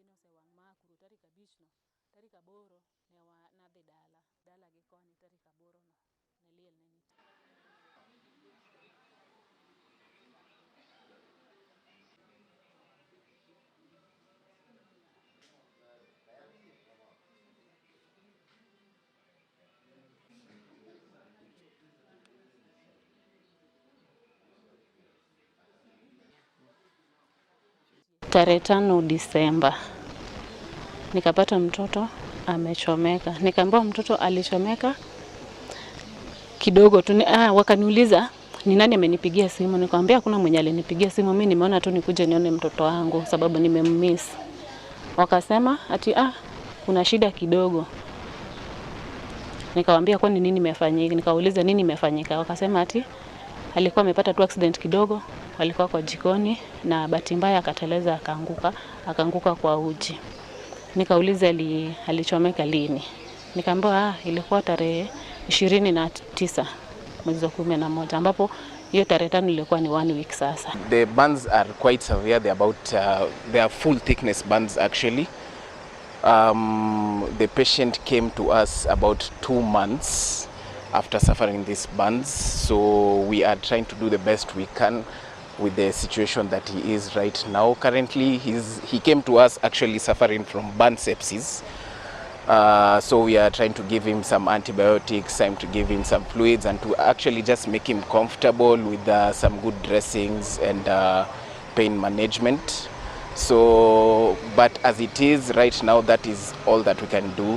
nyathini osewang' ma kuro tarik 5 no, tarik 8 ne wa nadhi dala, dala gi koni tarik 8 no ne liel ne nitie. Tarehe 5 Disemba nikapata mtoto amechomeka. Nikaambiwa mtoto alichomeka kidogo tu. Wakaniuliza ni nani amenipigia simu. Nikamwambia hakuna mwenye alinipigia simu, mimi nimeona tu nikuje nione mtoto wangu sababu nimemmiss. Wakasema ati kuna shida kidogo. Nikamwambia kwani nini imefanyika? Nikauliza nini imefanyika? Wakasema ati alikuwa amepata tu accident kidogo, alikuwa kwa jikoni na bahati mbaya akateleza akaanguka kwa uji. Nikauliza alichomeka lini? Nikaambiwa ilikuwa tarehe 29 mwezi wa 11, ambapo hiyo tarehe 5 ilikuwa ni 1 week sasa. The burns are quite severe. They are full thickness burns actually. The patient came to us about 2 months after suffering these burns, so we are trying to do the best we can with the situation that he is right now. Currently, he came to us actually suffering from burn sepsis. So we are trying to give him some antibiotics, time to give him some fluids, and to actually just make him comfortable with some good dressings and pain management. But as it is right now, that is all that we can do.